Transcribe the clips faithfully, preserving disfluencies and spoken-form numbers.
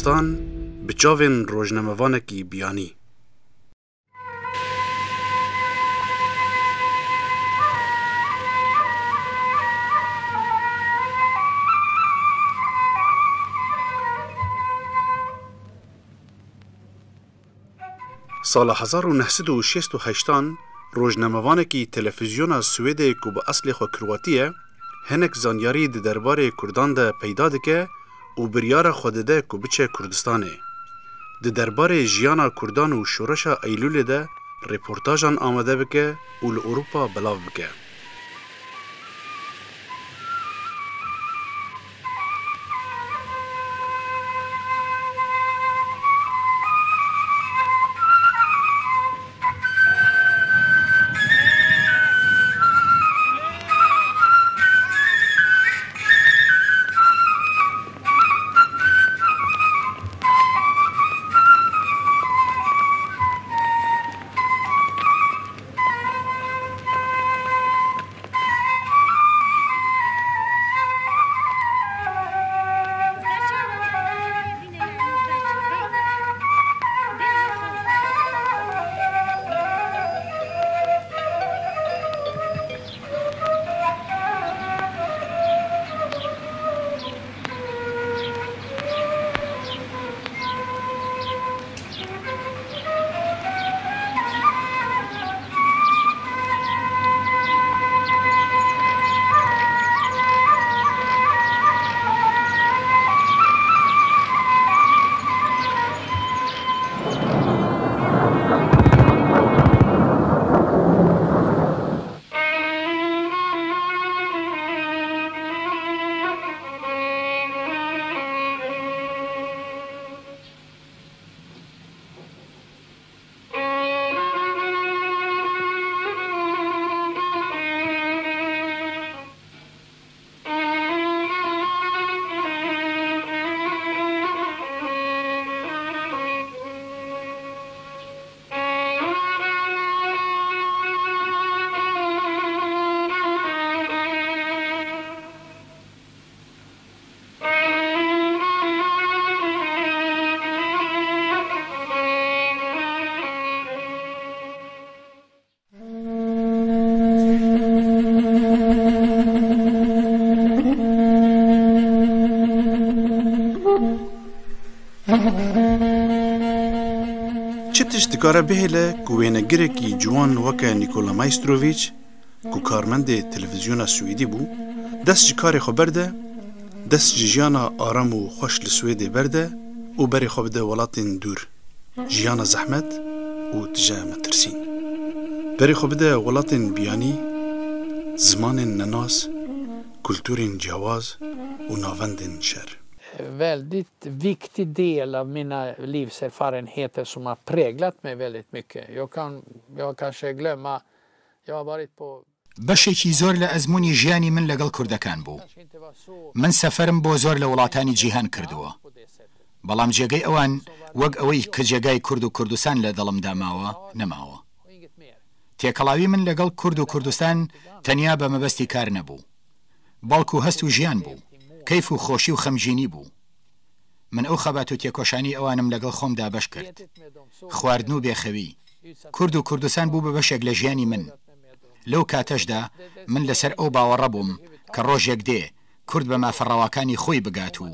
Kurdistan bi çavên rojnamevanekî biyanî. Sala hezar û neh sed û şêst û heştan rojnamevanekî televîzyona Swêdê ku bi eslê xwe Kirwatî ye, hinek zanyarî di derbarê Kurdan de peyda dike û biryara xwe dide ku biçe Kurdistanê. Di derbarê jiyana Kurdan û şoreşa Eylûlê de reportajan amade bike û li Ewropa belav bike. Çi tişt dikare bihêle ku wênegerekî ciwan weke Nikola Maestrovîç, ku karmendê televîzyona Swêdî bû, dest ji karê xwe berde, dest ji jiyana aram û xweş li Swêdê berde û berê xwe bide welatên dûr, jiyana zehmet û tije metirsîn. Berê xwe bide welatên biyanî, zimanên nenas, kulturên ciyawaz û navendên şer. Väldigt viktig del av mina livserfarenheter som har präglat mig väldigt mycket. Jag kan, jag kanske glömma, jag har varit på Beşekî zۆر لە ئەزموونی ژیانی من لەگەڵ کوردەکان بوو. من سەفەرم بۆ زۆر لە وڵاتانی جیهان کردووە. بەڵام جێگەی ئەوان وەک ئەوەی کە جێگای کورد و کوردستان لە دڵمدا ماوە، نەماوە. تێکەڵاوی من لەگەڵ کورد و کوردستان تەنیا بە مەبەستی کار نەبوو. بەڵکو هەست و ژیان بوو، کەیف و خۆشی و خەمگینی بوو. من ئەو خەبات و تێکۆشانی ئەوانم لەگەڵ خۆمدا بەش کرد. خواردن و بێخەوی. کورد و کوردستان بوو بە بەشێک لە ژیانی من. لەو کاتەشدا من لەسەر ئەو باوەڕە بووم کە ڕۆژێک دێ کورد بە مافە ڕەواکانی خۆی بگات و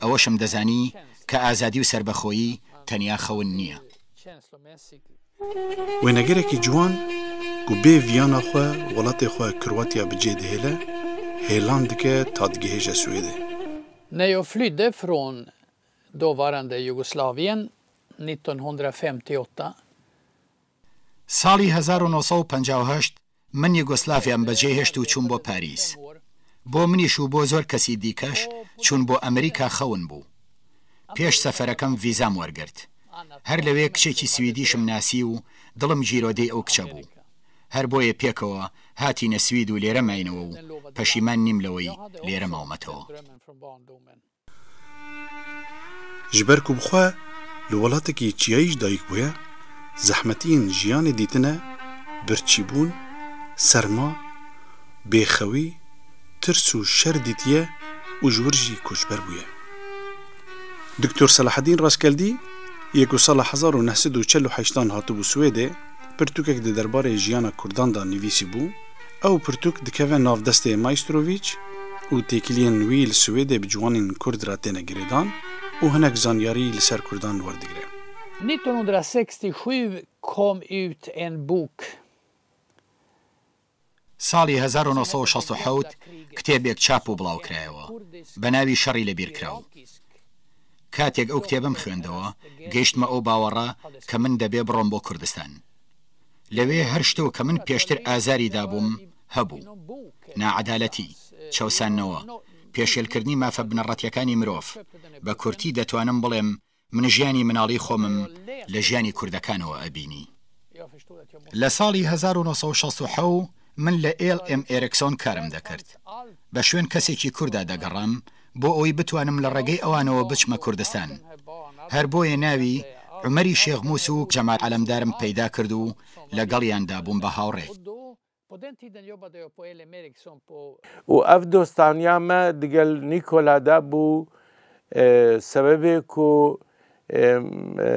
ئەوەشم دەزانی کە ئازادی و سەربەخۆیی تەنیا خەون نییە. Wênegerekî ciwan ku bê viyana xwe welatê xwe Kroatiya bi cê dihêle, hêlan dike ta digihêje Swêdê. När jag flydde från dåvarande Jugoslavien nittonhundrafemtioåtta. ساڵی هەزار و نۆ سەد و پەنجا و هەشت من یوگۆسلاڤیام بەجێهێشت و چووم بۆ پاریس. بۆ منیش و بۆ زۆر کەسی دیکەش چوون بۆ ئەمریکا خەون بوو. پێش سەفەرەکەم ڤیزام وەرگرت. هەر لەوێ کچێکی سویدیشم ناسی و دڵم گیرۆدەی ئەو کچە بوو. هەر بۆیە پێکەوە هاتینە سوید و لێرە ماینەوە و پەشیمان نیم لەوەی لێرە ماومەتەوە. Ji ber ku bi xwe li welatekî çiyayî ji dayik bûye, zehmetiyên jiyanê dîtine, birçîbûn, serma, bêxewî, tirs û şer dîtiye û ji wir jî koçber bûye. Doktor Selahedîn Raskeldî yê ku sala hezar û neh sed û çel û heştan hatibû Swêdê, pirtûkek di derbarê jiyana Kurdan de nivîsîbû. Ew pirtûk dikeve nav destê Maestrovîç û têkiliyên wî li Swêdê bi ciwanên Kurd re têne girêdan û hinek zanyarî li ser Kurdan werdigire. Nittonhundrasextiosju kom ut en bok. ساڵی هەزار و نۆ سەد و شەست و حەوت کتێبێک چاپ و بڵاوکرایەوە بە ناوی شەڕی لەبیرکراو. کاتێک ئەو کتێبەم خوێندەوە، گەیشتمە ئەو باوەڕە کە من دەبێ بڕۆم بۆ کوردستان. لەوێ هەر شتەوە کە من پێشتر ئازاری دابووم هەبوو. ناعەدالەتی، چەوساندنەوە، پێشێلکردنی مافە بنەڕەتیەکانی مرۆڤ. بە کورتی دەتوانم بڵێم من ژیانی مناڵی خۆمم لە ژیانی کوردەکانەوە ئەبینی. لە ساڵی هەزار و نۆ سەد و شەست و حەوت من لە ئێل ئێم ئێرکسۆن کارم دەکرد. بە شوێن کەسێکی کوردا دەگەڕام بۆ ئەوەی بتوانم لە ڕێگەی ئەوانەوە بچمە کوردستان. هەر بۆیە ناوی عومەری شێخ موس و جەمال عەلەمدارم پەیدا کرد و لەگەڵیاندا بووم بە هاوڕێ. û ev dostaniya me digel Nîkola de bû, e, sebebê ku, e, e,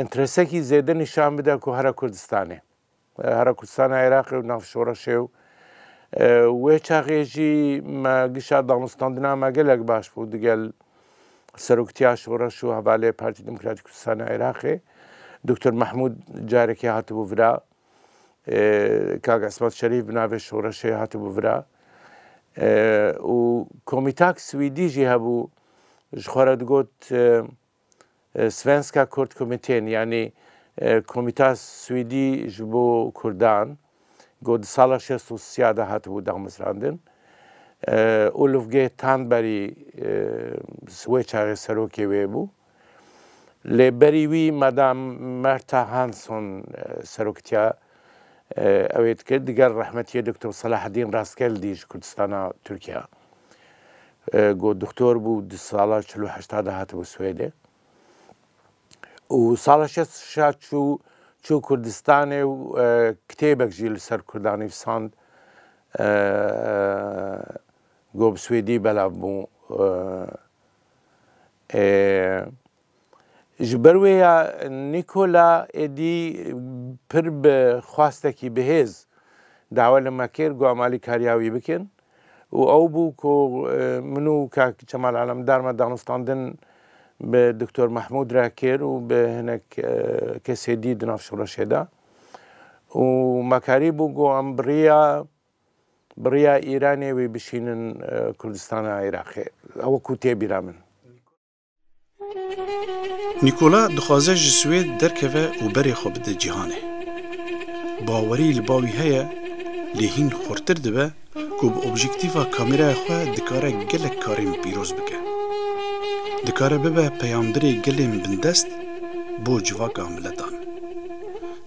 interesekî zêde nîşan bide ku here Kurdistanê. E, here Kurdistana Iraqê û nav şoreşê û, e, wê çaxê jî me gişa danûstandina me gelek baş bû digel seroktiya şoreş û hevalê Partî Demokratîk Kurdistana Iraqê. Doktor Mehmûd carekê hatibû vira. E, Kak Esmet Şerîf bi navê şoreşê hatibû vira. E, û komîtak swîdî jî hebû, ji xwe re digot, e, e, Svenska Kurdkommittén, yanî, e, komîta swîdî ji bo kurdan, got di sala şêst û sisiya de hatibû damezrandin. E, Ulf G. Thunberg, e, wê çaxê serokê wê bû. Lê berî wî Madam Märta Hansson, e, seroktiya, e, ewê dikir. Digel rehmetiyê Doktor Selahedîn Raskeldî ji Kurdistana Tirkiye, e, ku doktor bû, di sala çil û heşta de hatibû Swêdê. Û sala şêst û şeş çû, çû Kurdistanê û, e, kitêbek jî li ser Kurdan nivîsand, e, ku bi Swêdî belav bû. E, e, Ji ber wê ya Nîkola êdî pir bi xwastekî bihêz dawe li me kir, ku em alîkariya wî bikin. Û ew bû ku, e, min û kak Cemal Alemdar me danûstandin bi Doktor Mehmûd re kir û bi hinek, e, kesê dî di nav şoreşê de. Û me karî bû ku em bi riya, bi riya Îranê wî bişînin, e, Kurdistana Iraqê. Ew ku tê bîra min. Nîkola dixwaze ji Swêd derkeve û berê xwe bide cîhanê. Bawerî li ba wî heye, lê hîn xurtir dibe ku bi objektîfa kameraya xwe dikare gelek karên pîroz bike. Dikare bibe peyamberê gelên bindest bo civaka miletan.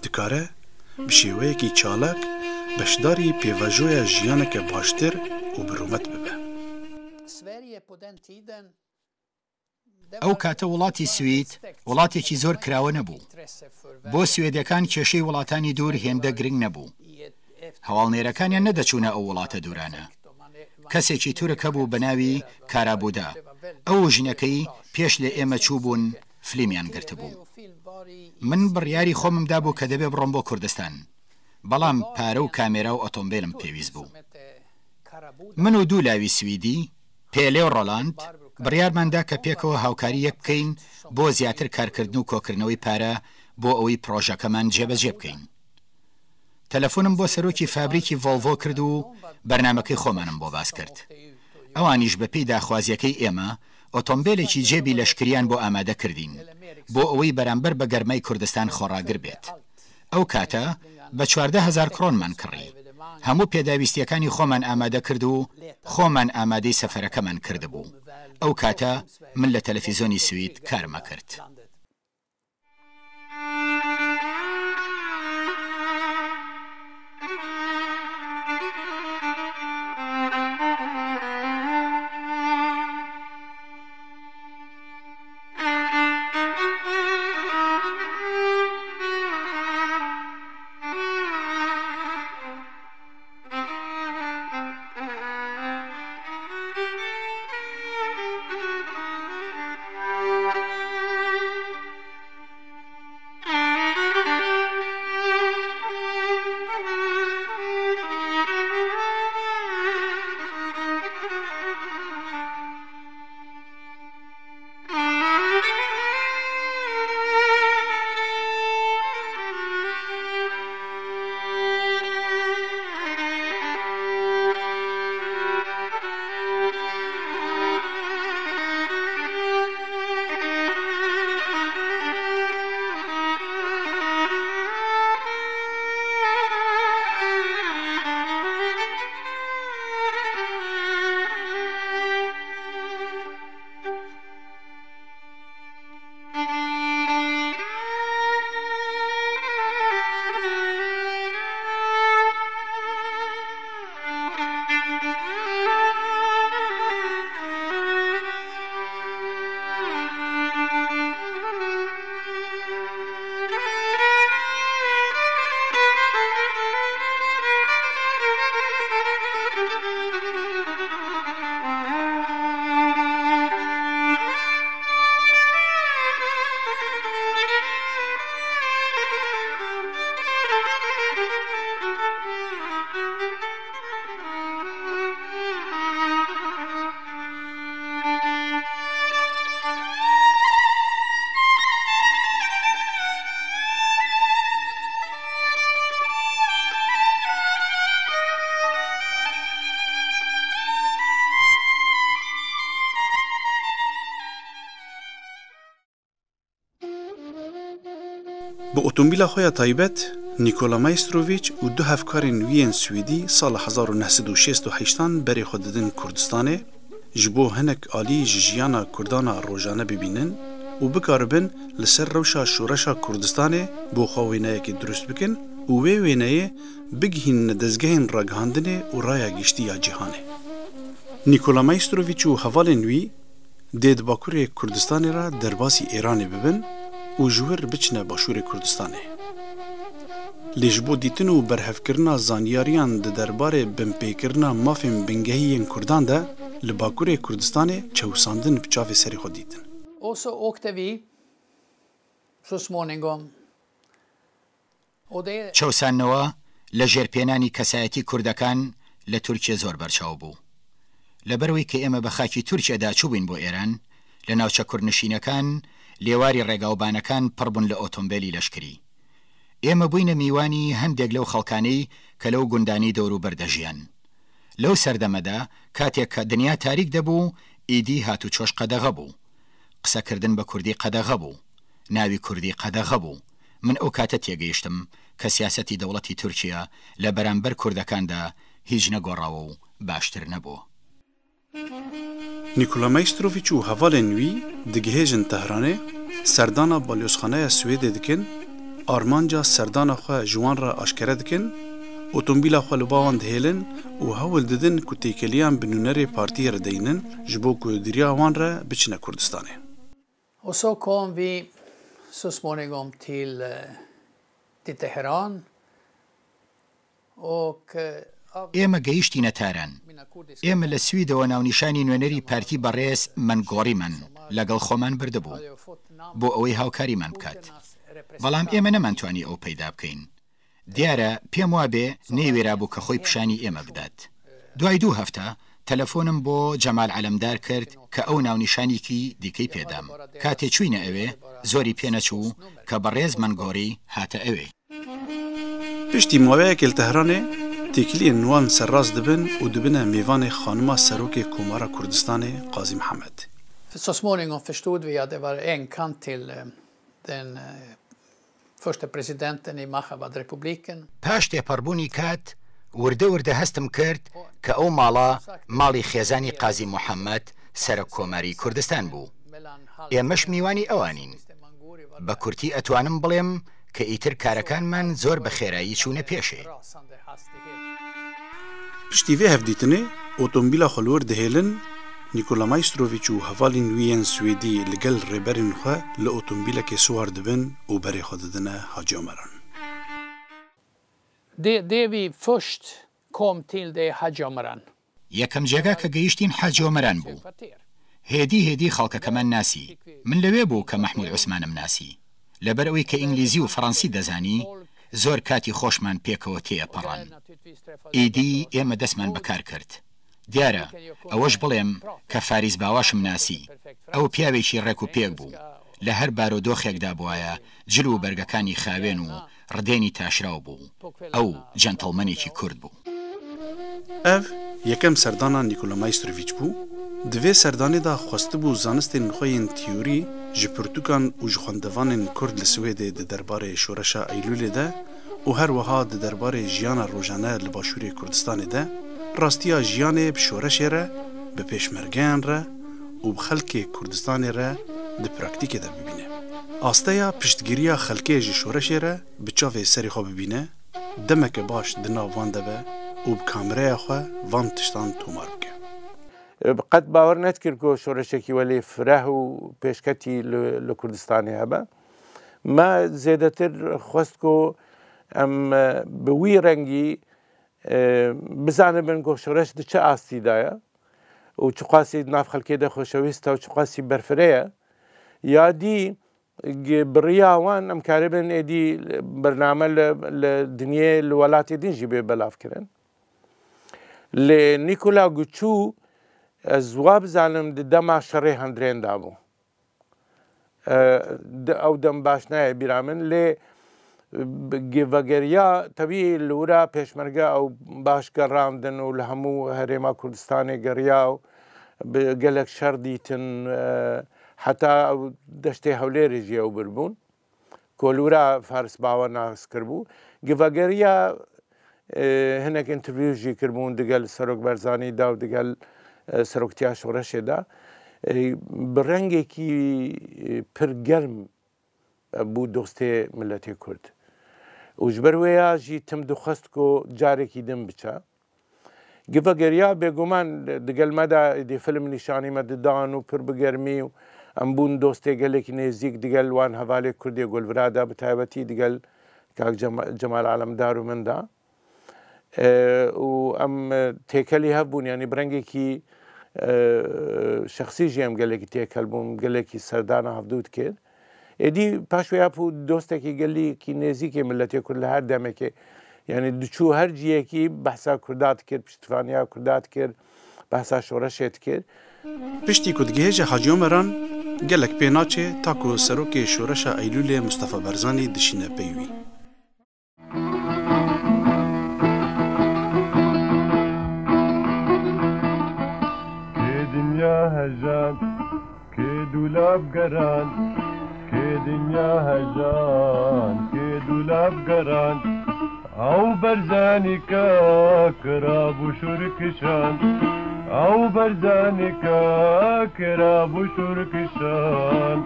Dikare bi şêweyekî çalak beşdarî pêvajoya jiyaneke baştir û bi rûmet bibe. ئەو کاتە وڵاتی سوید وڵاتێکی زۆر کراوە نەبوو. بۆ سوێدەکان کێشەی وڵاتانی دوور هێندە گرنگ نەبوو. هەواڵنێرەکانیان نەدەچوونە ئەو وڵاتە دوورانە. کەسێکی تورک هەبوو بە ناوی کارابوودا. ئەو و ژنەکەی پێش لە ئێمە چوو بوون، فلیمیان گرتبوو. من بڕیاری خۆمم دابوو کە دەبێ بڕۆم بۆ کوردستان. بەڵام پارە و کامێرا و ئۆتۆمبیلم پێویست بوو. من و دوو لاوی سویدی، پێلێ و ڕۆلاند، بڕیارمان دا کە پێکەوە هاوکاری یەک بکەین بۆ زیاتر کارکردن و کۆکردنەوەی پارە بۆ ئەوەی پڕۆژەکەمان جێبەجێ بکەین. تەلەفۆنم بۆ سەرۆکی فابریکی ڤۆڵڤۆ کرد و بەرنامەکەی خۆمانم بۆ باس کرد. ئەوانیش بە پێی داخوازیەکەی ئێمە، ئۆتۆمبیلێکی جێبی لەشکریان بۆ ئامادە کردین، بۆ ئەوەی بەرامبەر بە گەرمای کوردستان خۆڕاگر بێت. ئەو کاتە بە چواردە هەزار کرۆنمان کڕی. هەموو پێداویستیەکانی خۆمان ئامادە کرد و خۆمان ئامادەی سەفەرەکەمان کردبوو. ئەو کاتە من لە تەلەفیزیۆنی سوید کارمە کرد. Bi otomobîla xwe ya taybet, Nikola Maestroviç û du hevkarên wî yên Swêdî sala hezar û neh sed û şêst û heştan berê xwe didin Kurdistanê, ji bo hinek alî ji jiyana Kurdan a rojane bibînin û bikaribin li ser rewşa şoreşa Kurdistanê bo xwe wêneyekê dirust bikin û wê wêneyê bigihînine dezgehên ragihandinê û raya giştî ya cîhanê. Nikola Maestroviç û hevalên wî dê di Bakurê Kurdistanê re derbasî Êranê bibin û ji wir biçine Başûrê Kurdistanê. Lê ji bo dîtin û berhevkirina zanyariyan di derbarê binpêkirina mafên bingehî yên Kurdan de li Bakurê Kurdistanê çewsandin bi çavê serê xwe dîtin. Och så åkte vi så småningom. Och det Çewsandnewe لە ژێرپێنانی کەسایەتی کوردەکان لە تورکیە زۆر بەرچاو بوو. لەبەرئەوەی کە ئێمە بە خاکی تورکیەدا چووبووین بۆ ئێران، لە ناوچە کوردنشینەکان لێواری ڕێگاوبانەکان پڕ بوون لە ئۆتۆمبێلی لەشکری. ئێمە بووینە میوانی هەندێک لەو خەڵکانەی کە لەو گوندانەی دەوروبەر دەژیان. لەو سەردەمەدا، کاتێک کە دنیا تاریک دەبوو، ئیدی هاتوچۆش قەدەغە بوو. قسەکردن بە کوردی قەدەغە بوو. ناوی کوردی قەدەغە بوو. من ئەو کاتە تێگەیشتم کە سیاسەتی دەوڵەتی تورکیا لە بەرامبەر کوردەکاندا هیچ نەگۆڕاوە و باشتر نەبووە. Nikola Maestroviç û hevalên wî digihêjin Tehranê, serdana balyozxaneya Swêdê dikin, armanca serdana xwe ji wan re aşkere dikin, otomobîla xwe li ba wan dihêlin û hewl didin ku têkiliyan bi nûnerê partiyê re deynin, ji bo ku di riya wan re biçine Kurdistanê. Och så kom vi så småningom till, eh, till Teheran. Och, eh, av ئێمە گەیشتینە تاران. ئێمە لە سویدەوە ناونیشانی نوێنەری پارتی بەڕێز مەنگۆریمان لەگەڵ خۆمان بردبوو، بۆ ئەوەی هاوکاریمان بکات. بەڵام ئێمە نەمانتوانی ئەو پەیدا بکەین. دیارە پێم وابێ نەیوێرابوو کە خۆی پیشانی ئێمە بدات. دوای دوو هەفتە تەلەفۆنم بۆ جەمال عەلەمدار کرد کە ئەو ناونیشانێکی دیکەی پێدام. کاتێ چووینە ئەوێ، زۆری پێنەچوو کە بەڕێز مەنگۆری هاتە ئەوێ. Piştî maweyekê li Tehranê têkiliyên wan serrast dibin û dibine mêvanê xanima Serokê Komara Kurdistanê Qazî Mihemed. Så småningom förstod vi att det var en kant till, eh, den, eh, första presidenten i Mahabad-republiken. پاش تێپەڕبوونی کات، وردە وردە هەستم کرد کە ئەو ماڵە ماڵی خێزانی قازی محەممەد سەرۆک کۆماری کوردستان بوو. ئێمەش میوانی ئەوانین. بە کورتی ئەتوانم بڵێم کە ئیتر کارەکانمان زۆر بە خێرایی چوونە پێشێ. Piştî vê hevdîtinê, otomobîla xwe li wir dihêlin, Nikola Maestroviç û hevalên wî yên Swêdî li gel rêberên xwe li otomobîlekê siwar dibin û berê xwe didine Hacî Omeran. Det, det vi först kom till, det är Hajj Omran. یەکەم جێگا کە گەیشتین حاجی ئۆمەران بوو. هێدی هێدی خەڵکەکەمان ناسی. من لەوێ بوو کە مەحموود عوسمانم ناسی. لەبەر ئەوەی کە ئینگلیزی و فەڕەنسی دەزانی، زۆر کاتی خۆشمان پێکەوە تێپەڕان. ئیدی ئێمە دەستمان بەکار کرد. دیارە، ئەوەش بڵێم کە فاریس باواشم ناسی. ئەو پیاوێکی ڕێک و پێک بوو. لە هەر بارودۆخێکدا بوایە، جل و بەرگەکانی خاوێن و ڕدێنی تاشراو بوو. ئەو جەنتڵمەنێکی کورد بوو. Ev yekem serdana Nikola Maestroviç bû. Di vê serdanê de xwestibû zanistên xwe yên teorî ji pirtûkan û ji xwendevanên kurd li Swêdê di derbarê şoreşa Eylûlê de û her wiha di derbarê jiyana rojane li Başûrê Kurdistanê de, rastiya jiyanê bi şoreşê re, bi pêşmergeyan re û bi xelkê Kurdistanê re di praktîkê de bibîne. Asteya piştgiriya xelkê ji şoreşê re bi çavê serê xwe bibîne, demeke baş di nav wan de be û bi kamereya xwe van tiştan tomar bike. Qet bawer nedikir ku şoreşekî welê fireh û pêşketî li, li Kurdistanê hebe. Me zêdetir xwest ku em, e, bi wî rengî, e, bizanibin ku şoreş di çi astî de ye û çiqasî di nav xelkê de xweşewîst e û çiqasî berfireh e. Ya dî, gi-, bi riya wan em karibin êdî bername li, li dinyê, li welatê din jî bê belavkirin. Lê Nîkola ku çû, ez wa bizanim di dema şerê hundirên de bû. E, di, ew dem baş nayê bîra min, lê, e, gi-, vegeriya, tevî li wira pêşmerge ew baş gerandin û li hemû herêma Kurdistanê geriya û bi gelek şer dîtin, e, heta ew deştê Hewlêrê jî ew birbûn. Kolûra Faris Bawa nas kiribû. Givageriya, e, hinek interview jî kiribûn digel Serok Barzanî de û digel, e, seroktiya şoreşê de. E, bi rengekî, e, pir germ, e, bû dostê miletê Kurd. Û ji ber wê ya jî tim dixwest ku carekî din biçe. Givageriya bêguman digel me de êdî film nîşanî me didan û pir bi germî û em bûn dostê gelekî nêzîk digel wan hevalê Kurdê Gulvira de, bi taybetî digel Kak Cema-, Cemal Alemdar û min de. E, û em, e, têkelî hev bûn, yanî bi rengekî, e, şexsî jî em gelekî têkel bûn, gelekî serdana hevdû dikir. Êdî paş wê ya bû dostekî gelîkî nêzîkê miletê Kurd li her demekê. Yanî diçû her ciyekî behsa Kurda dikir, piştîvaniya Kurda dikir, behsa şoreşê dikir. Piştî ku digihêje Hacî Omeran, gelek pê naçe ta ku serokê Şoreşa Eylûlê Mustafa Barzanî dişîne pey wî. Kê dinya hejan, kê dûlab geran, kê dinya hejan, kê dûlab geran. Ew Barzanî ke kirabû şûr kişan, ew Barzanî ke kirabû şûr kişan.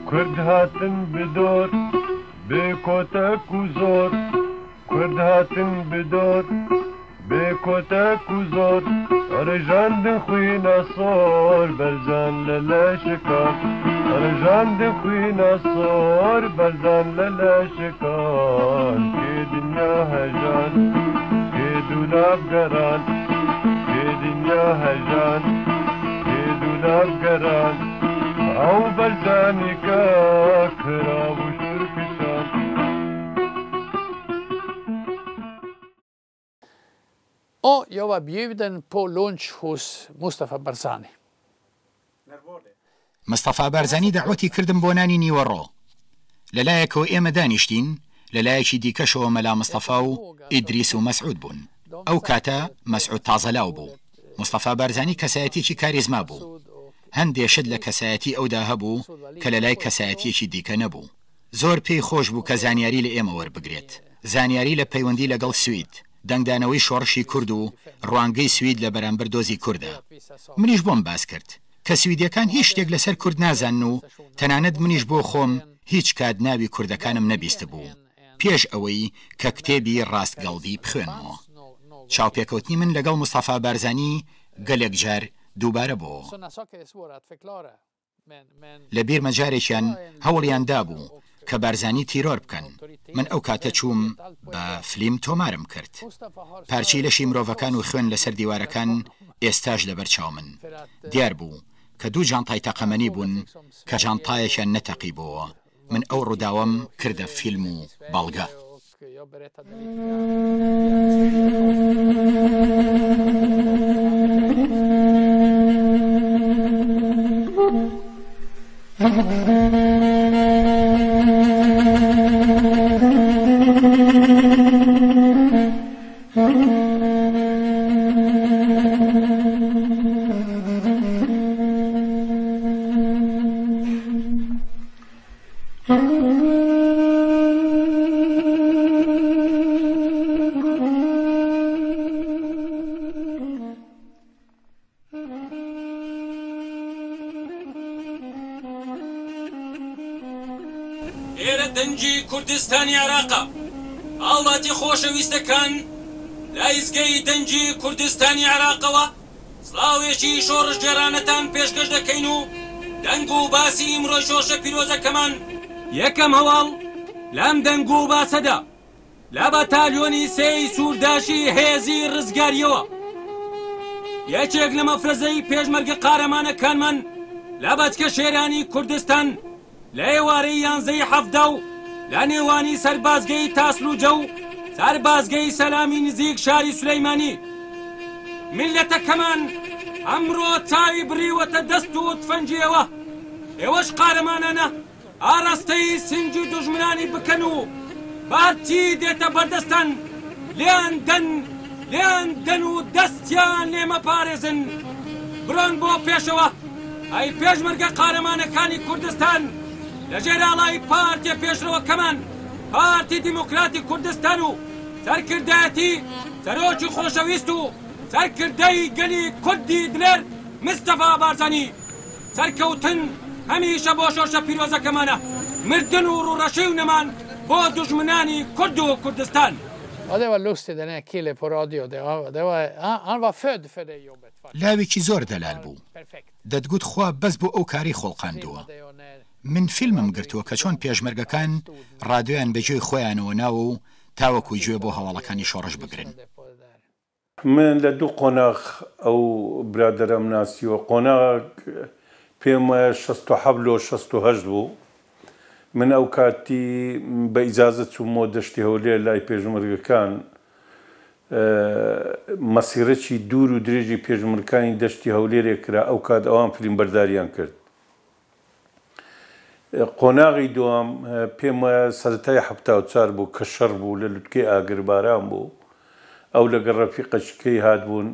Kurd hatin bi dor, bi kotek û zor. Kurd hatin bi dor, bi kotek û zor. Rijandin xwîna sor, Barzan li leşikan. Rijandin xwîna sor, Barzan li leşikan. Kê dinya hejan, kê dûlab geran. Kê dinya hejan, kê dûlab geran. Ew Barzanî ke kirabû şûr kişan. O jobba bjuden på lunch hos Mustafa Barzani. Mistefa Barzanî dawetî kirdim bo nanî nîweڕo. لە لایەکەوە ئێمە دانیشتین، لە لایەکی دیکەشەوە مەلا مستەفا و ئیدریس و مەسعود بوون. ئەو کاتە مەسعود تازە لاو بوو. مستەفا بارزانی کەسایەتیەکی کاریزما بوو. هەندێ شت لە کەسایەتی ئەودا هەبوو کە لە لای کەسایەتیەکی دیکە نەبوو. زۆر پێی خۆش بوو کە زانیاری لە ئێمە وەربگرێت. زانیاری لە پەیوەندی لەگەڵ سوید، دەنگدانەوەی شۆڕشی کورد و ڕوانگەی سوید لە بەرامبەر دۆزی کوردە. منیش بۆم باس کرد کە سویدیەکان هیچ شتێک لەسەر کورد نازانن و تەنانەت منیش بۆ خۆم هیچ کات ناوی کوردەکانم نەبیست بوو پێش ئەوەی کە کتێبی ڕاستگەڵدی بخوێنمەوە. چاوپێکەوتنی من لەگەڵ مستەفا بارزانی گەلێک جار دووبارە بۆ. لە بیرمە جارێکیان هەوڵیان دابوو کە بارزانی تیرۆر بکەن. من ئەو کاتە چووم بە فلیم تۆمارم کرد. پارچەی لەشی مرۆڤەکان و خوێن لەسەر دیوارەکان ئێستاش لەبەر چاومن. دیار بوو کە دوو جانتای تەقەمەنی بوون کە جانتایەکیان نەتەقی بۆوە. من ئەو ڕووداوەم کردە فیلم و بەڵگە. ئێرە دەنگی کوردستانی عێراقە. هاوڵاتی خۆشەویستەکان، لە ئیزگەی دەنگی کوردستانی عێراقەوە سڵاوێکی شۆڕشگێڕانەتان پێشکەش دەکەین و دەنگ و باسی ئیمڕۆی شۆڕشە پیرۆزەکەمان. یەکەم هەواڵ لەم دەنگ و باسەدا لە بەتالیۆنی سێی سوورداشی هێزی ڕزگاریەوە. یەکێک لە مەفرەزەی پێشمەرگە قارەمانەکانمان لە بەچکە شێرانی کوردستان لە ئێوارەی یانزەی حەڤدە و لە نێوانی سەربازگەی تاسلوجە و سەربازگەی سەلامی نزیک شاری سولەیمانی. میلەتەکەمان ئەمڕۆ چاوی بڕیوەتە دەست و تفەنجیەوە. ئێوەش قارەمانانە ئاراستەی سنگی دوژمنانی بکەن و بارچی دێتە بەردەستان لێیان دەن. لێیان دەن و دەستیان لێ مەپارێزن. بڕۆن بۆ پێشەوە. ئەی پێشمەرگە قارەمانەکانی کوردستان، لە ژێر ئاڵای پارتیە پێشرەوەکەمان، پارتی دیموکراتی کوردستان و سەرکردایەتی سەرۆکی خۆشەویست و سەرکردەی گەلی کوردی دلێر مستەفا بارزانی، سەرکەوتن هەمیشە بۆ شۆرشە پیرۆزەکەمانە. مردن و ڕوڕەشی و نەمان بۆ دوژمنانی کورد و کوردستان. Ja, det var lustig, den här killen på radio. Det var, det var, han, han var född för det jobbet. لاوێکی زۆر دەلال بوو. دەتگوت خوا بەس بۆ ئەو کاری خۆڵقاندووە. من فیلمم گرتووە کە چۆن پێشمەرگەکان ڕادیۆیان بە گوێی خۆیانەوە ناوە و تاوەکو گوێ بۆ هەواڵەکانی شۆڕش بگرن. من لە دوو قۆناغ ئەو برادەرەم ناسیوە. قۆناغ پێم وایە شەست و حەوت لۆ شەست و هەشت بوو. من ئەو کاتی بە ئیجازە چوومەوە دەشتی هەولێر لای پێشمەرگەکان. مەسیرەکی دوور و درێژی پێشمەرگەکانی دەشتی هەولێرێ کرا، ئەو کات ئەوان فیلمبەرداریان کرد. قۆناغی دووەم پێم وایە سەرەتای حەفتا و چوار بوو کە شەڕ بوو لە لوتکەی ئاگرباران بوو. ئەو لەگەڵ ڕەفیقەکەی هاتبوون،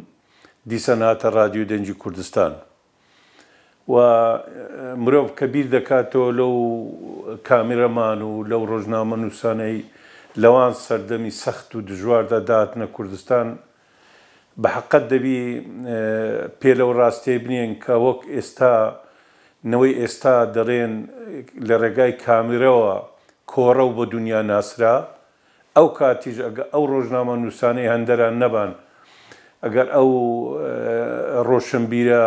دیسان هاتە ڕادیۆی دەنگی کوردستان. و مرۆڤ کە بیر دەکاتەوە لەو کامێرەمان و لەو ڕۆژنامەنووسانەی لەوان سەردەمی سەخت و دژواردا داهاتنە کوردستان، بە حەقەت دەبی پێ لەو ڕاستیە بنێن کە وەک ئێستا، نەوەی ئێستا دەڵێن لە ڕێگای کامێرەوە کۆڕە و بە دونیا ناسرا. ئەو کاتیش ئەگەر ئەو ڕۆژنامەنووسانەی هەندەران نەبان، ئەگەر ئەو ڕۆشنبیرە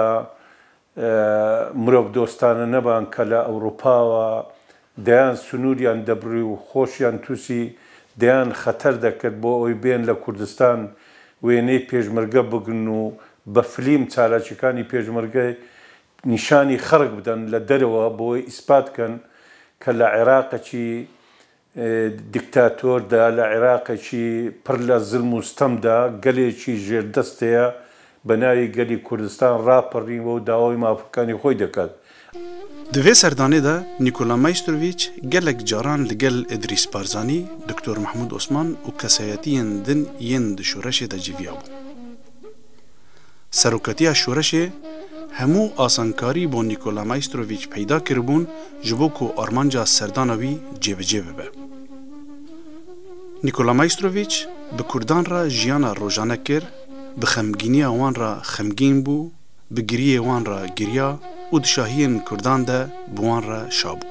مرۆڤ دۆستانە نەبان کە لە ئەوروپاوە دەیان سنووریان دەبڕی و خۆشیان تووسی دەیان خەتەر دەکرد بۆ ئەوەی بێن لە کوردستان وێنەی پێشمەرگە بگرن و بە فلیم چالاکیەکانی پێشمەرگە نیشانی خەڵک بدەن لە دەرەوە بۆ ئەوەی ئیسپات کەن کە لە عێراقەکی دیکتاتۆردا، لە عێراقێکی پڕ لە زلم و ستەمدا گەلێکی ژێردەست هەیە بە ناوی گەلی کوردستان ڕاپەڕینەوە و داوای مافەکانی خۆی دەکات. Di vê serdanê de Nîkola Maystroviç gelek caran li gel Îdrîs Barzanî, Doktor Mehmûd Osman û kesayetiyên din yên di şoreşê de civiyabû. Serokatiya şoreşê hemû asankarî bo Nîkola Maystroviç peyda kiribûn ji bo ku armanca serdana wî cêbicê bibe. Nîkola Maystroviç bi kurdan re jiyana rojane kir, bi xemgîniya wan re xemgîn bû, bi giriyê wan re giriya û di şahiyên kurdan de bi wan re şa bû.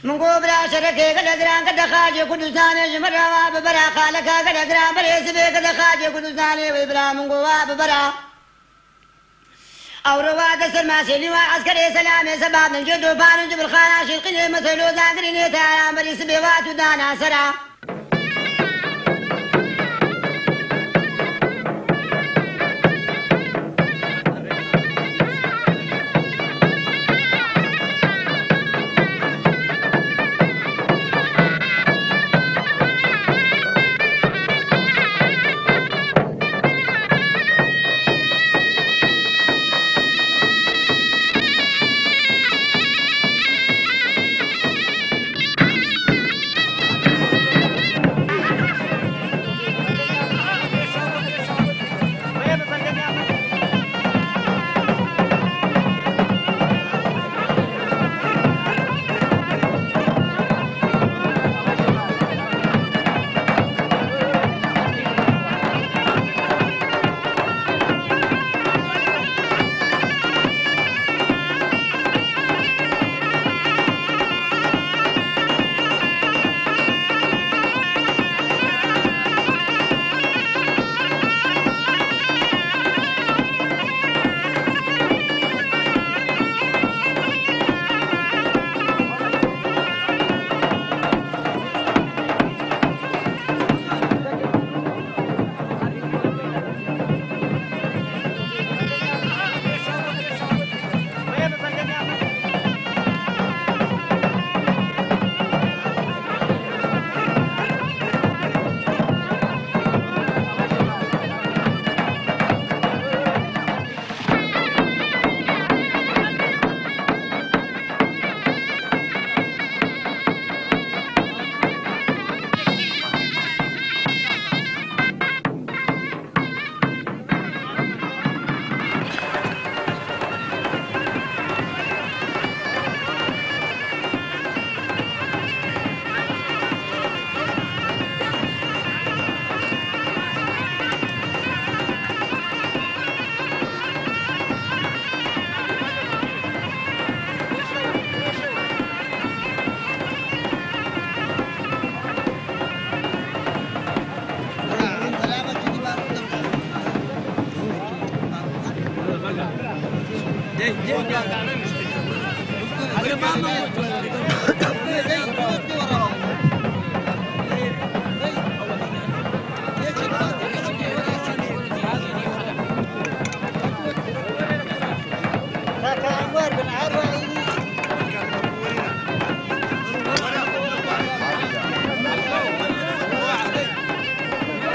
Min got bira şerekê gelek giran kete xacê Kurdistanê ji min re wa bibera xaleka gelek giran berê sibê kete xacê Kurdistanê wê bira min got wa bibera. Ewro wa de ser masêlî wa eskerê selamê seba min cê dopanin ji bilxana şîrqînê meselo zagirînê teyaran berî sibê wa tu dana sera.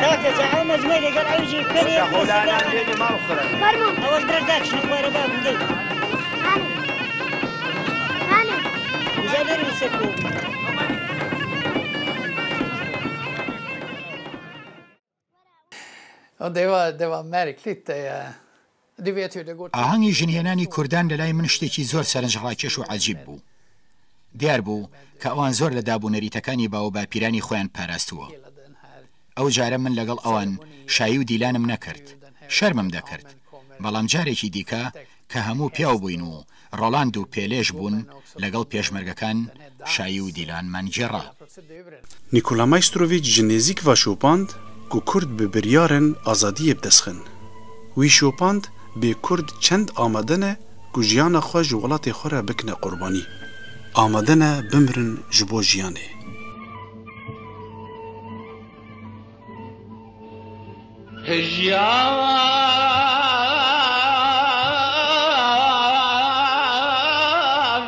Kaka, ca ew mezmê de gel ew jî kirê. Fermo. Ew direk dak şunu xware ba binde. Hanê. Hanê. Bize verin sekû. Ja, det var, det var märkligt. Det, du vet hur det går till. ئاهەنگی ژنهێنانی کوردان لەلای من شتێکی زۆر سەرنجڕاکێش و عەجیب بوو. دیار بوو کە ئەوان زۆر لە داب و نەریتەکانی باوباپیرانی خۆیان پاراستووە. ئەو جارە من لەگەڵ ئەوان شایی و دیلانم نەکرد. شەرمم دەکرد. بەڵام جارێکی دیکە کە هەموو پیاو بووین و ڕۆلاند و پێلێش بوون، لەگەڵ پێشمەرگەکان شایی و دیلانمان گێڕا. Nikola Majstrovic ji nêzîk ve şopand ku Kurd bi biryar in azadiyê bi dest xin. Wî şopand bê Kurd çend amade ne ku jiyana xwe ji welatê xwe re bikine qurbanî. Amade ne bimirin ji bo jiyanê. Hejiyan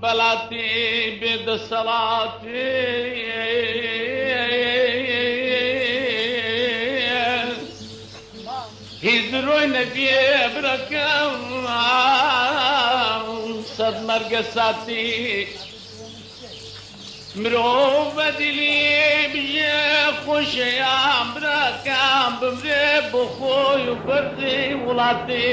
belatî bê deselatî. Hîzroy nebiyê birakem sed merge satî. Mirov bedilî bijê xweşeya birakem bimrê bi xwe û berdî welatî.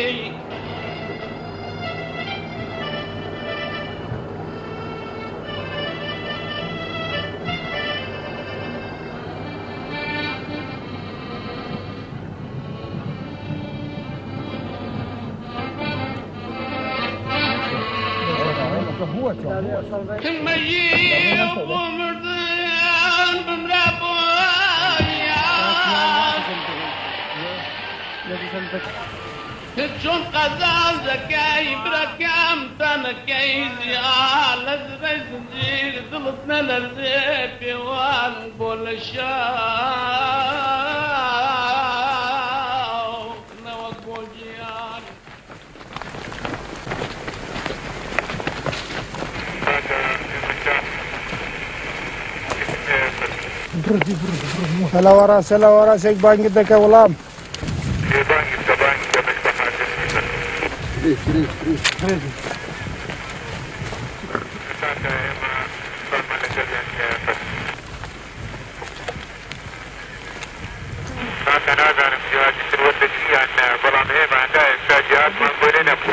Tim mejî bo mirdin bimre boya. Ti çon qeza zekey birakem te nekey ziya, lezrey zincîr dilit nelerze pêwan bo leşa. Ne wek bo ciyan. Selawa ras, selawa ras, ek bangî deke wilam. Kaka, nazanim cihadî sirwet li çi yan ne, belam hêva henda êsta cihadman gorê nebû.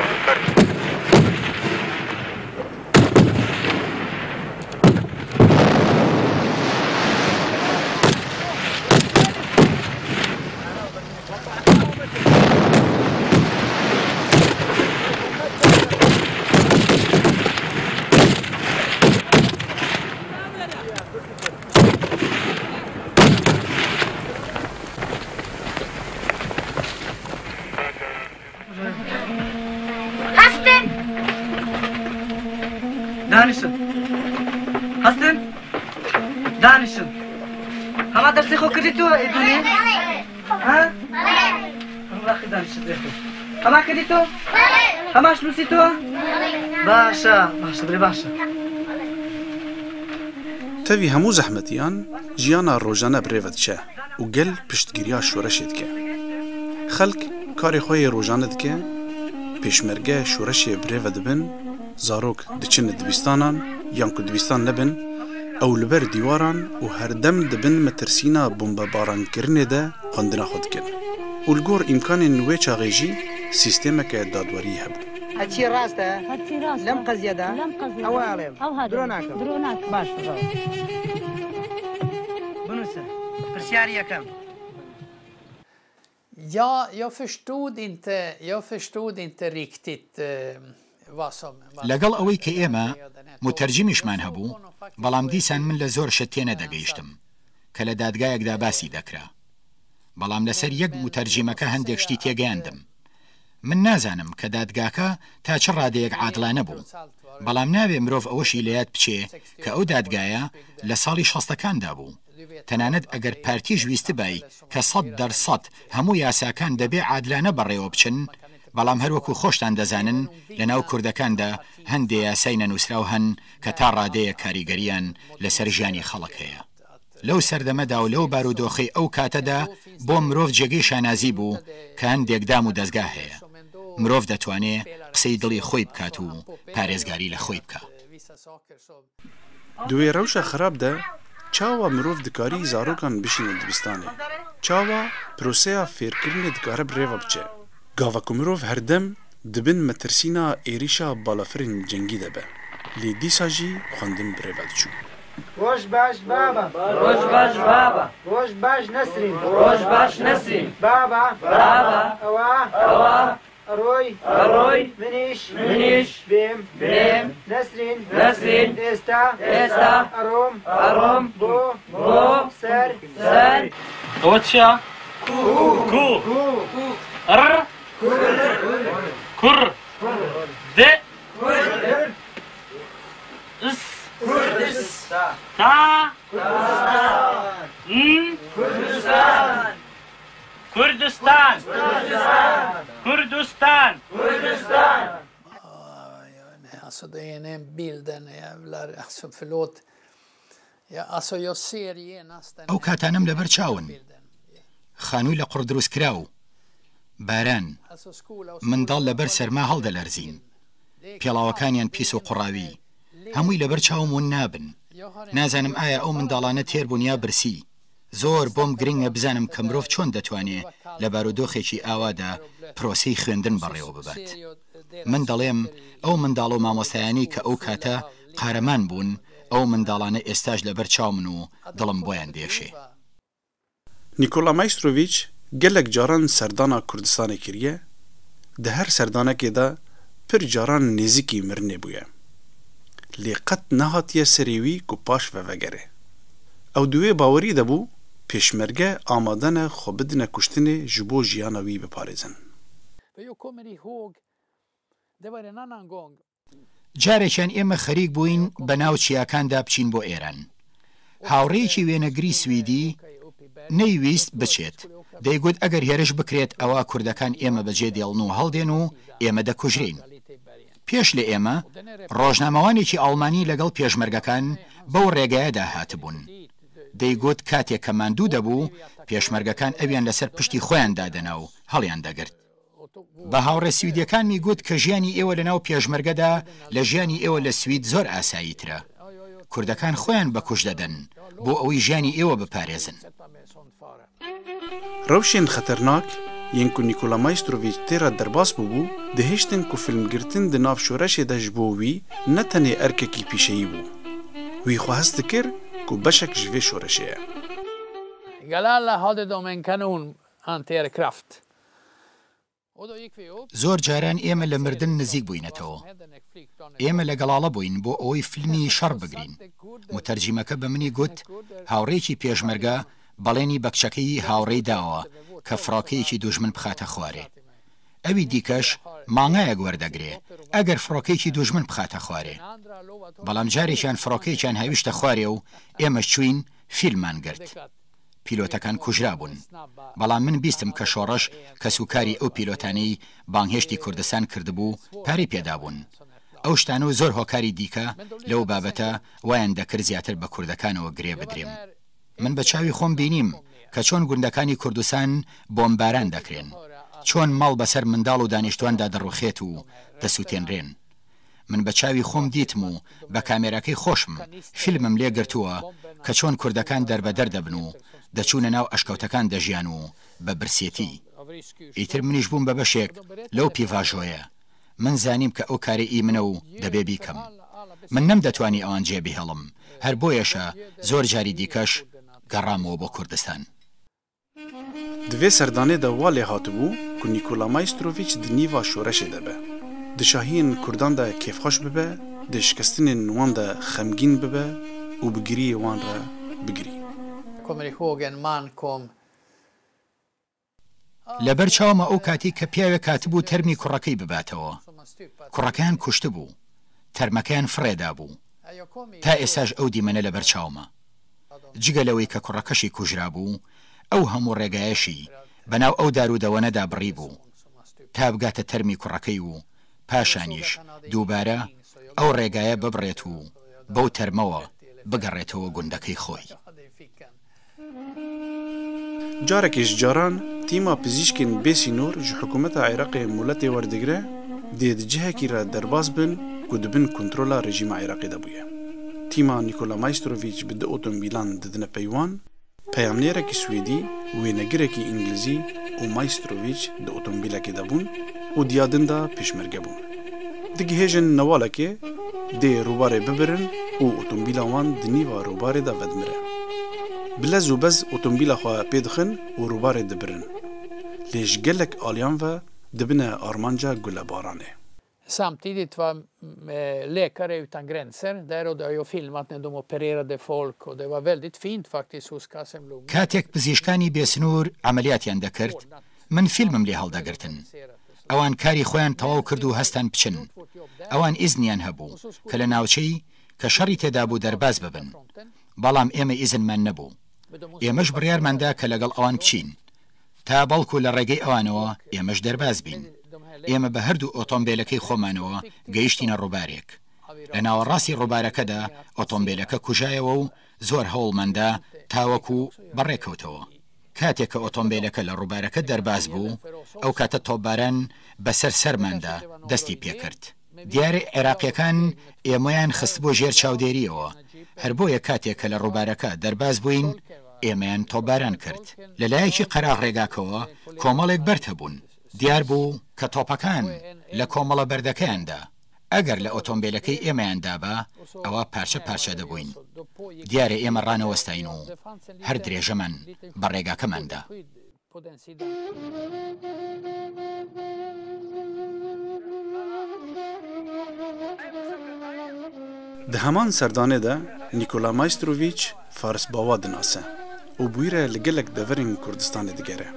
Hestin! Danişin. Hestin! Danişin. Hema dersê xwe kirdî tu ê dûnê? Ha? Hema xwe danişin. Hema kirdî tu? Hema şnûsî tu? Başa, başa, bilê başa. Tevî hemû zehmetiyan jiyana rojane bi rê ve diçe û gel piştgiriya şoreşê dike. Xelk karê xwe yê rojane dike, pêşmerge şoreşê bi rê ve dibin, zarok diçin dibistanan yan ku dibistan nebin, ew li ber dîwaran û herdem di bin metirsîna bombebarankirinê de xwendina xwe dikin. Û li gor îmkanên wê çaxê jî sîstemeke dadweriyê hebû. Heçî rast e. Heçî rast e. Lem qeziye de. Lem qeziye de. Ew alêm. Ew hadi. Duro nakim. Duro nakim. Baş, bravo. Binûse. Pirsyarî yekem. Ja, jag förstod inte, jag förstod inte riktigt, eh, vad som, vad لەگەڵ ئەوەی کە ئێمە متەرجمیشمان هەبوو، بەڵام دیسان من لە زۆر شت تێنەدەگەیشتم کە لە دادگایەکدا باسی دەکرا. بەڵام لەسەر یەک متەرجیمەکە هەندێک شتی تێگەیاندم. من نازانم کە دادگاکە تا چ ڕادەیەک عادلانە بوو، بەڵام نابێ مرۆڤ ئەوەشی لە یاد بچێ کە ئەو دادگایە لە ساڵی شەستەکاندا بوو. تەنانەت ئەگەر پارتیش ویستبای کە سەد دەرسەد هەموو یاساکان دەبێ عادلانە بەڕێوە بچن، بەڵام هەروەکو خۆشتان دەزانن، لە ناو کوردەکاندا هەندێ یاسای نەنووسراو هەن کە تا ڕادەیە کاریگەریان لەسەر ژیانی خەڵک هەیە. لەو سەردەمەدا و لەو بارودۆخەی ئەو کاتەدا بۆ مرۆڤ جێگەی شانازی بوو کە هەندێک دام و دەزگا هەیە. مرۆڤ دەتوانێ قسەی دڵی خۆی بکات و پارێزگاری لە خۆی بکا. Di wê rewşa xirab de çawa mirov dikarî zarokan bişîne dibistanê? Çawa proseya fêrkirinê dikare bi rê ve biçe? Gava ku mirov herdem di bin metirsîna êrîşa balafirên cengî de be. Lê dîsa jî xwendin bi rê ve diçû. Roj baş baba. Roj baş baba. Roj baş Nesrîn. Roj baş Nesrîn. Baba. Baba. Ewa. Ewa. Eroy. Eroy. Min îş. Min îş. Bêm. Bêm. Nesrîn. Nesrîn. Êsta. Êsta. Erom. Erom. Bo. Bo. Ser. Ser. Ew çi ya? Ku. Ku. Ku. R. Kur. Di. Is. Kurdistan. Ta. Kurdistan. N. Kurdistan. Kurdistan. Kurdistan. Kurdistan. Ay, ne, alltså, det är en bild, den är jävlar, alltså, förlåt. Ja, alltså, jag ser genast den. Ew کاتانەم لەبەر چاون. خانووی لە قوڕ دروست کراو. باران. منداڵ لەبەر سەرما هەڵدەلەرزین. پێڵاوەکانیان پیس و قوڕاوی. هەمووی لەبەر چاوم ون نابن. نازانم ئایا ئەو منداڵانە تێر بوون یا برسی. زۆر بۆم گرنگە بزانم کە مرۆڤ چۆن دەتوانێ لە بارودۆخێکی ئاوادا پرۆسەی خوێندن بەڕێوە ببات. من دەڵێم، ئەو منداڵ و مامۆستایانی کە ئەو کاتە قارەمان بوون، ئەو منداڵانە ئێستاش لەبەر چاومن و دڵم بۆیان دێشێ. Nîkola Maystroviç gelek caran serdana Kurdistanê kiriye, di her serdanekê de pir caran nêzîkî mirinê bûye. Lê qet nehatiye serê wî ku paş ve vegere. Ew di wê bawerî de bû, pêşmerge amade ne xwe bidine kuştinê ji bo jiyana wî biparêzin. جارێکیان ئێمە خەریک بووین بە ناو چیاکاندا بچین بۆ ئێران. هاوڕێیەکی وێنەگری سویدی نەیویست بچێت. دەیگوت ئەگەر هێرش بکرێت ئەوا کوردەکان ئێمە بەجێ دێڵن و هەڵدێن و ئێمە دەکوژرێین. پێش لە ئێمە ڕۆژنامەوانێکی ئەڵمانی لەگەڵ پێشمەرگەکان بەو ڕێگایەدا هاتبوون. دەیگوت کاتێک کە ماندوو دەبوو، پێشمەرگەکان ئەویان لەسەر پشتی خۆیان دادەنا و هەڵیان دەگرت. بە هاوڕێ سویدیەکانمی گوت کە ژیانی ئێوە لە ناو پێشمەرگەدا لە ژیانی ئێوە لە سوید زۆر ئاسایی ترە. کوردەکان خۆیان بە کوژ دەدەن بۆ ئەوەی ژیانی ئێوە بپارێزن. Rewşên xeternak yên ku Nîkola Maystroviç tê re derbas bûbû, dihiştin ku filmgirtin di nav şoreşê de ji bo wî ne tenê erkekî pîşeyî bû. Wî xwe hest dikir ku beşek ji vê şoreşê ye. Galala hade domen kanon anti-aircraft. زۆر جاران ئێمە لە مردن نزیک بووینەتەوە. ئێمە لە گەڵاڵە بووین بۆ ئەوەی فیلمی شەڕ بگرین. متەرجیمەکە بە منی گوت، هاوڕێکی پێشمەرگە بەڵێنی بەکچەکەی هاوڕێی داوە کە فڕۆکەیەکی دوژمن بخاتە خوارێ. ئەوی دیکەش مانگایەک وەردەگرێ ئەگەر فڕۆکەیەکی دوژمن بخاتە خوارێ. بەڵام جارێکیان فڕۆکەیەکیان هاویشتە خوارێ و ئێمەش چوین فیلممان گرت. پیلۆتەکان کوژرابوون. بەڵام من بیستم کە شۆڕش کەسوکاری ئەو پیلۆتانەی بانگهێشتی کوردستان کردبوو پارەی پێدابوون. ئەو شتانە و زۆر هۆکاری دیکە لەو بابەتە وایان دەکرد زیاتر بە کوردەکانەوە گرێ بدرێم. من بە چاوی خۆم بینیم کە چۆن گوندەکانی کوردستان بۆمباران دەکرێن، چۆن ماڵ بەسەر منداڵ و دانیشتواندا دەڕوخێت و دەسووتێنرێن. من بە چاوی خۆم دیتم و بە کامێراکەی خۆشم فیلمم لێ گرتووە کە چۆن کوردەکان دەربەدەر دەبن و دەچوونە ناو ئەشکەوتەکان دەژیان و بە برسێتی. ئیتر منیش بووم بە بەشێک لەو پیڤاژۆیە. من زانیم کە ئەو کارە ئی منە و دەبێ بیکەم. من نەمدەتوانی ئەوان جێ بهێڵم، هەر بۆیەشە زۆر جاری دیکەش گەڕامەوە بۆ کوردستان. Di vê serdanê de wa lê hatibû ku Nîkola Maystroviç di nîva şoreşê de be. Di şahiyên kurdan de kêfxweş bibe, di şikestinên wan de xemgîn bibe û bi giriyê wan re bigirî. Kommer ihåg en man kom. لەبەر چاومە ئەو کاتەی کە پیاوێک هاتبوو تەرمی کوڕەکەی بباتەوە. کوڕەکەیان کوشتبوو. تەرمەکەیان فڕێ دابوو. تا ئێستاش ئەو دیمەنە لەبەر چاومە. جگە لەوەی کە کوڕەکەشی کوژرابوو، ئەو هەموو ڕێگایەشی بەناو ئەو دار و دەوەنەدا بڕیبوو تا بگاتە تەرمی کوڕەکەی و پاشانیش دووبارە ئەو ڕێگایە ببڕێت و بەو تەرمەوە بگەڕێتەوە گوندەکەی خۆی. Carekî ji caran tîma pizîşkên bê sînor ji hikûmeta Iraqê moletê werdigire, dê di cihekî re derbas bin ku di bin kontrola rejîma Iraqê de bûye. Tîma Nikola Maystroviç bi du otomobîlan didine pey wan, peyamnêrekî Swêdî, wênegirekî Îngilizî û Maystroviç di otomobîlekê de bûn û diya din de pêşmerge bûn. Digihêjin newalekê, dê rûbarê bibirin û otomobîla wan di nîva rûbarê de vedimire. Bi lez û bez otomobîla xwe pê dixin û rûbarê dibirin. Lê ji gelek aliyan ve dibine armanca gulebaranê. Samtidigt var eh, Läkare utan gränser där och det har ju filmat när de opererade folk och det var väldigt fint faktiskt hos Kasem Lumi. کاتێک پزیشکانی بێسنوور عەمەلیاتیان دەکرد، من فیلمم لێ هەڵدەگرتن. ئەوان کاری خۆیان تەواو کرد و هەستان بچن. ئەوان ئیزنیان هەبوو کە لە ناوچەی کە شەڕی تێدا بوو دەرباز ببن. بەڵام ئێمە ئیزنمان نەبوو. ئێمەش بڕیارمان دا کە لەگەڵ ئەوان بچین. تا بەڵکو لە ڕێگەی ئەوانەوە ئێمەش دەرباز بین. ئێمە بە هەردوو ئۆتۆمبێلەکەی خۆمانەوە گەیشتینە ڕووبارێک. لە ناوەڕاستی ڕووبارەکەدا ئۆتۆمبێلەکە کوژایەوە و زۆر هەوڵماندا تاوەکو بەڕێکەوتەوە. کاتێک کە ئۆتۆمبێلەکە لە ڕووبارەکە دەرباز بوو، ئەو کاتە تۆپباران بەسەر سەرماندا دەستی پێکرد. دیارە عێراقیەکان ئێمەیان خستبووە ژێر چاودێریەوە، هەر بۆیە کاتێک کە لە ڕووبارەکە دەرباز بووین، ئێمەیان تۆپباران کرد. لە لایەکی قەراغ ڕێگاکەوە کۆمەڵێک بەرد هەبوون. دیار بوو کە تۆپەکان لە کۆمەڵە بەردەکەیاندا، ئەگەر لە ئۆتۆمبێلەکەی ئێمەیان دابا، ئەوە پارچە پارچە دەبووین. دیارە ئێمە ڕانەوەستاین و هەر درێژەمان بە ڕێگاکەمان دا. Di heman serdanê de Nîkola Maystroviç Faris Bawa dinase û bi wî re li gelek deverên Kurdistanê digere.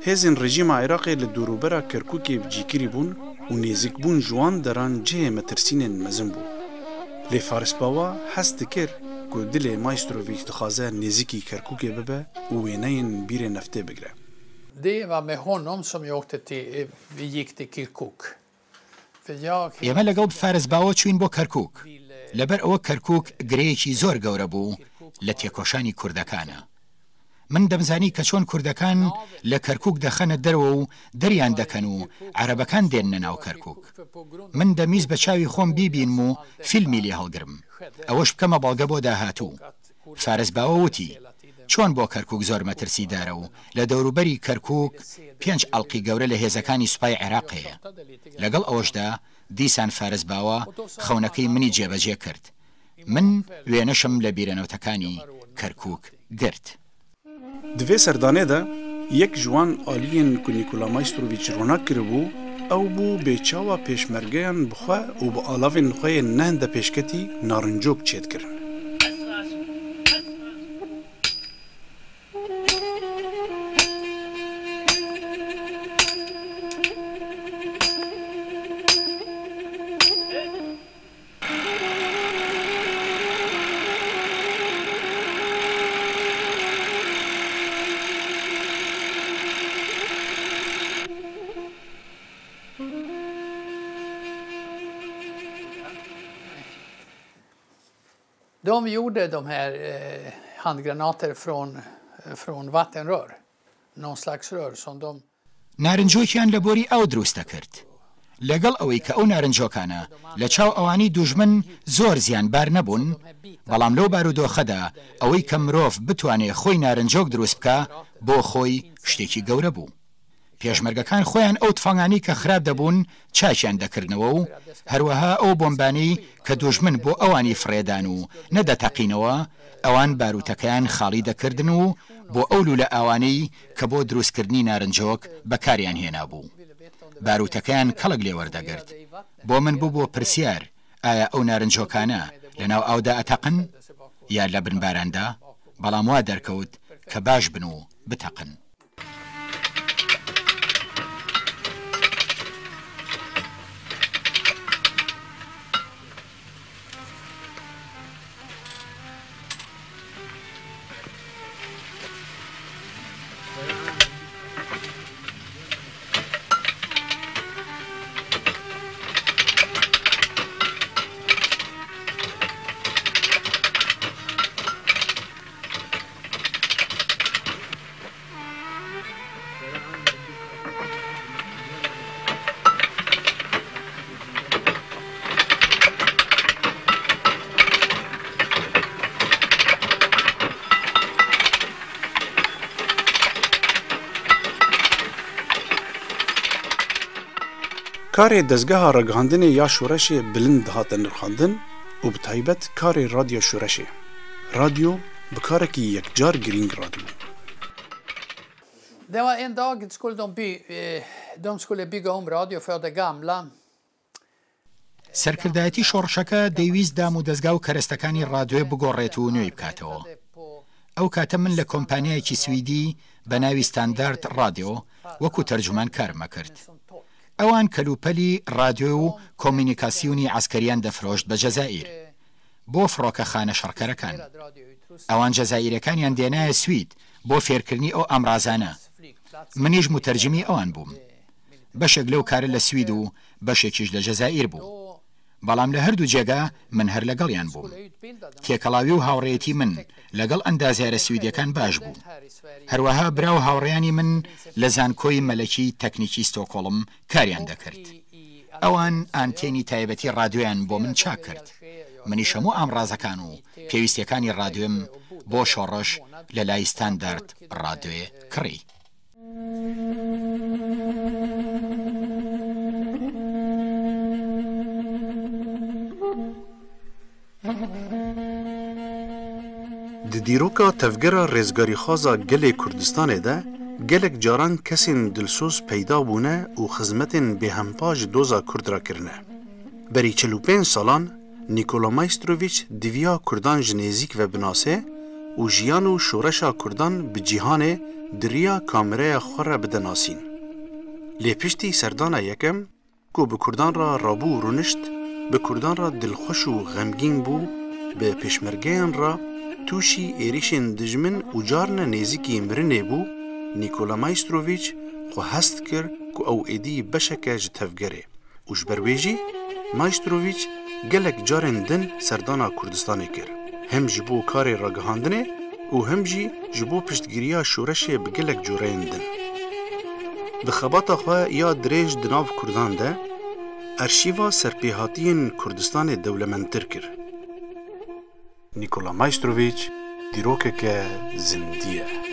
Hêzên rejîma Iraqê li dorûbera Kerkûkê bi cîkirî bûn û nêzîkbûn ji wan deran cihê metirsînên mezin bû. Lê Faris Bawa hez dikir ku dilê Maystroviç dixwaze nêzîkî Kerkûkê bibe û wêneyên bîrê neftê bigire. Det var med honom som jag åkte till, eh, vi gick till Kirkuk. För jag ئێمە لەگەڵ فارس باوە چوین بۆ کەرکووک. لەبەر ئەوە کەرکووک گرەیەکی زۆر گەورە بوو لە تێکۆشانی کوردەکانە. من دەمزانی کە چۆن کوردەکان لە کەرکووک دەخەنە دەرەوە و دەریان دەکەن و عەرەبەکان دێننە ناو کەرکووک. من دەمویست بە چاوی خۆم بیبینم و فیلمی لێ هەڵگرم. ئەوەش بکەمە بەڵگە بۆ داهاتوو. فارس باوە وتی، چۆن بۆ کەرکووک زۆر مەترسیدارە و لە دەوروبەری کەرکووک پێنج ئەڵقی گەورە لە هێزەکانی سوپای عێراق هەیە. لەگەڵ ئەوەشدا دیسان فارس باوە خەونەکەی منی جێبەجێ کرد. من وێنەشم لە بیرەنەوتەکانی کەرکووک گرت. Di vê serdanê de yek ji wan aliyên ku Nîkola Maystroviç ronak kiribû, ew bû bê çawa pêşmergeyan bi xwe û bi alavên xwe yên ne hinde pêşketî narincok çêdikirin. De gjorde de här eh, handgranater från, från vattenrör. Någon slags rör som de نارنجۆکیان لە بۆری ئاو دروست دەکرد. لەگەڵ ئەوەی کە ئەو نارنجۆکانە لە چاو ئەوانی دوژمن زۆر زیانبار نەبوون، بەڵام لەو بارودۆخەدا ئەوەی کە مرۆڤ بتوانێ خۆی نارنجۆک دروست بکا، بۆ خۆی شتێکی گەورە بوو. پێشمەرگەکان خۆیان ئەو تفەنگانەی کە خراپ دەبوون چاکیان دەکردنەوە و هەروەها ئەو بۆمبانەی کە دوژمن بۆ ئەوانی فڕێدان و نەدەتەقینەوە، ئەوان باروتەکەیان خاڵی دەکردن و بۆ ئەو لوولە ئاوانەی کە بۆ دروستکردنی نارنجۆک بەکاریان هێنابوو، باروتەکەیان کەڵک لێ وەردەگرت. بۆ من بوو بۆ پرسیار، ئایا ئەو نارنجۆکانە لە ناو ئاودا ئەتەقن یا لە بن باراندا؟ بەڵام وا دەرکەوت کە باش بن و بتەقن. Karê dezgeha ragihandinê ya şoreşê bilind dihate nirxandin û bi taybet karê Radyo Şoreşê. Radyo bi karekî yekcar girîng radibû. Det var en dag det skulle de by, eh, de skulle bygga om radio för det gamla. سەرکردایەتی شۆڕشەکە دەیویست دام و دەزگا و کەرەستەکانی ڕادیۆ بگۆڕێت و نوێی بکاتەوە. ئەو کاتە من لە کۆمپانیایەکی سویدی بە ناوی ستاندارد ڕادیۆ وەکو تەرجومان کارمە کرد. ئەوان کەلوپەلی ڕادیۆ و کۆمینیکاسیونی عەسکەریان دەفرۆشت بە جەزائیر بۆ فڕۆکەخانە شەڕکەرەکان. ئەوان جەزائیرەکانیان دێنایە سوید بۆ فێرکردنی ئەو ئامرازانە. منیش متەرجمی ئەوان بووم. بەشێک لەو کارە لە سوید و بەشێکیش لە جەزائیر بوو. بەڵام لە هەردوو جێگا من هەر لەگەڵیان بووم. تێکەڵاوی و هاوڕێیەتی من لەگەڵ ئەندازیارە سویدیەکان باش بوو. هەروەها برا و هاوڕێیانی من لە زانکۆی مەلەکی تەکنیکی ستۆکۆڵم کاریان دەکرد. ئەوان ئانتێنی تایبەتی ڕادیۆیان بۆ من چاک کرد. منیش هەموو ئامڕازەکان و پێویستیەکانی ڕادیۆم بۆ شۆڕش لە لای ستاندارد ڕادیۆیە کڕی. Di dîroka tevgera rêzgarîxwaza gelê Kurdistanê de gelek caran kesên dilsoz peyda bûne û xizmetên bêhempa ji doza Kurd re kirine. Berî çil û pênc salan Nîkola Maystroviç diviya Kurdan ji nêzîk ve binase û jiyan û şoreşa Kurdan bi cîhanê di riya kamereya xwe re bide nasîn. Lê piştî serdana yekem, ku bi Kurdan re rabû û rûnişt, bi Kurdan re dilxweş û xemgîn bû, bi pêşmergeyan re tûşî êrîşên dijmin û carna nêzîkî mirinê bû, Nîkola Maystroviç xwe hest kir ku ew êdî beşek e ji tevgerê. Û ji ber wê jî Maystroviç gelek carên din serdana Kurdistanê kir, hem ji bo karê ragihandinê û hem jî ji bo piştgiriya şoreşê bi gelek coreyên din. Di xebata xwe ya dirêj di nav Kurdan de, arşîva serpêhatiyên Kurdistanê dewlemendtir kir. Nîkola Maystroviç dîrokeke zindî ye.